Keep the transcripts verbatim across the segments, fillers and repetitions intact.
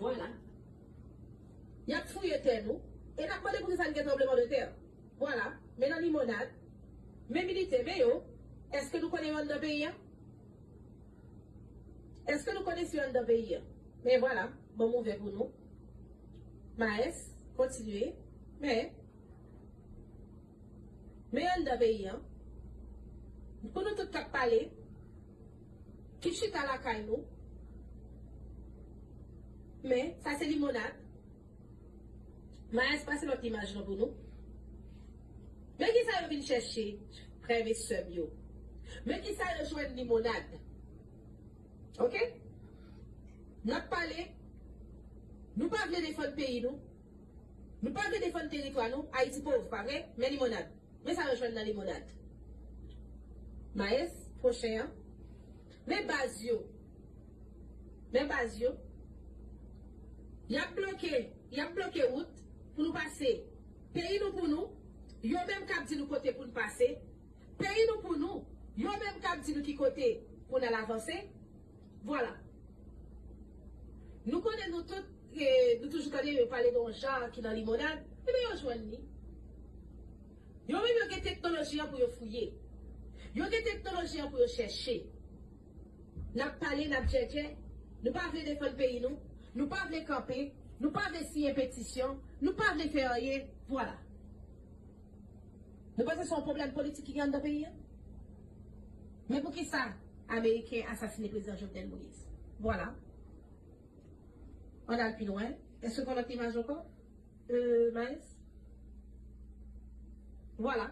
Vwala. Y ap fouye tè nou. E n ap mande poukisa n gen tranblemanntè. Vwala. Men nan limonad. Men militè, men yo. Èske nou konnen yo anndan peyi a? Èske nou konnen si yo anndan peyi a? Men vwala. Bon, m ouvè pou nou. Maes, kontinye. Men Men anndan peyi a, pou nou tout k ap pale, ki chita lakay nou, men sa se limonad. Maes, pase lòt imaj lan pou nou. Men kisa yo vin chèche, frè m e sè m yo. Men kisa yo jwenn, limonad. Oke? N ap pale, nou pa vle defann peyi nou. Nou pa vle defann teritwa nou. Ayiti pòv, pa vre? Men limonad. Men sa yo jwenn nan limonad. Maes, pwochen an. Men baz yo. Men baz yo. Y ap bloke, y ap bloke wout pou nou pase. Peyi nou pou nou. Yo menm k ap di nou kote pou n pase. Peyi nou pou nou. Yo menm k ap di nou ki kote pou n al avanse. Vwala. Nou konnen nou tout, e, nou toujou tande yo pale de yon jan ki nan limonad. Ebyen, yo jwenn li. Yo menm, yo gen teknoloji an pou yo fouye. Yo gen teknoloji an pou yo chèche. N ap pale, n ap djèdjè. Nou pa vle defann peyi nou. Nou pa vle kanpe. Nou pa vle siyen petisyon. Nou pa vle fè anyen. Vwala. Nou panse se yon pwoblèm politik ki gen anndan peyi a? Men poukisa Ameriken asasine prezidan Jovenel Moïse? Vwala. Ann al pi lwen. Èske gen lòt imaj ankò? Euh, Maes? Vwala.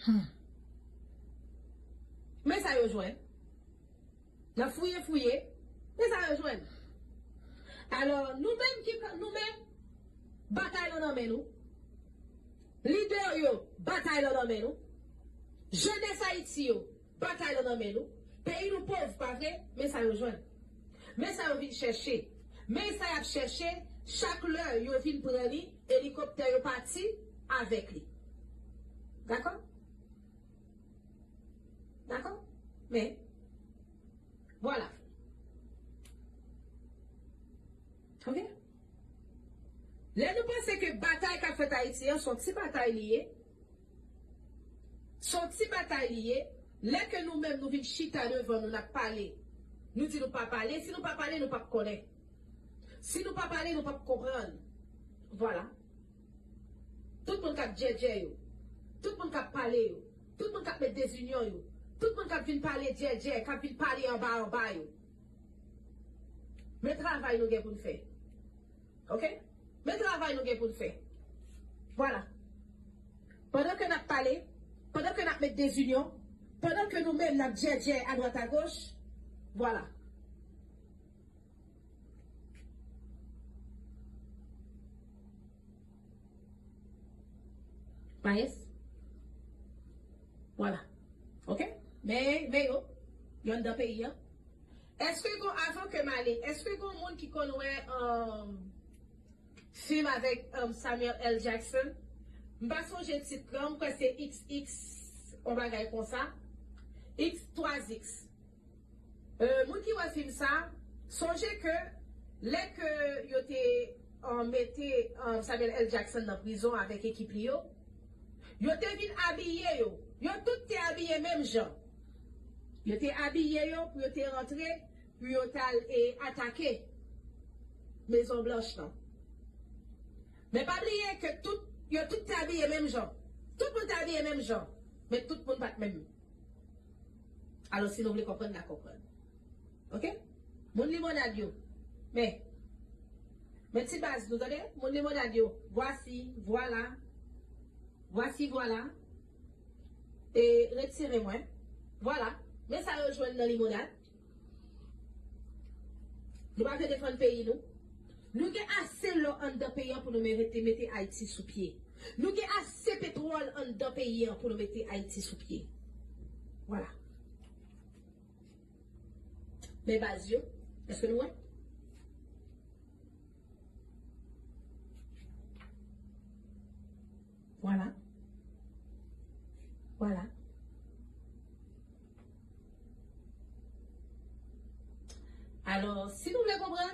Hmm. Men sa yo jwenn. Nan fouye, fouye, men sa yo jwenn. Alò, nou menm ki, nou menm, batay lan nan men nou. Lidè yo, batay lan nan men nou. Jenès Ayiti yo, batay lan nan men nou. Peyi nou pòv, pa vre? Men sa yo jwenn. Men sa yo vin chèche. Men sa y ap chèche, chak lè yo vin pran li, elikoptè yo pati avèk li. Dakò? Dakò? Men, vwala. Oke? Lè nou panse ke batay k ap fèt Ayiti an, se yon ti batay li ye. Se yon ti batay li ye. Lè ke nou menm nou vin chita devan nou, n ap pale. Nou di nou pa pale. Si nou pa pale, nou p ap konnen. Si nou pa pale, nou p ap konprann. Vwala. Tout moun k ap djèdjè yo. Tout moun k ap pale yo. Tout moun k ap met dezinyon yo. Tout moun k ap vin pale djèdjè, k ap vin pale anba anba yo. Men travay nou gen pou n fè. Oke? Men travay nou gen pou n fè. Vwala. Pandan ke n ap pale, pandan ke n ap met dezinyon, pandan ke nou menm n ap djèdjè adwat agoch, vwala. Maes? Vwala. Oke? Men, men yo, yo anndan peyi an. Èske gon, avan ke m ale, èske gon moun ki konn wè, um, fim avèk, um, Samuel L. Jackson? M pa sonje tit lan, m kwè se X X, yon bagay konsa. X, twa X. Euh, moun ki wè fim sa, sonje ke lè ke yo te, euh, mete, euh, Samuel L. Jackson nan prizon avèk ekip li yo, yo te vin abiye yo. Yo tout te abiye menm jan. Yo te abiye yo pou yo te rantre, pou yo t al, e, atake Mezon Blanch lan. Men pa bliye ke tout, yo tout te abiye menm jan. Tout moun te abiye menm jan. Men tout moun pa t menm. Alò, si nou vle konprann, n a konprann. Oke? Moun limonad yo. Men. Men ti baz nou, tande? Moun limonad yo. Vwasi, vwala. Vwasi, vwala. E retire mwen. Vwala. Men sa yo jwenn nan limonad. Nou pa vle defann peyi nou. Nou gen ase lò anndan peyi an pou nou mete, mete Ayiti sou pye. Nou gen ase petwòl anndan peyi an pou nou mete Ayiti sou pye. Vwala. Men baz yo, èske nou wè? Vwala. Vwala. Alò, si nou vle konprann,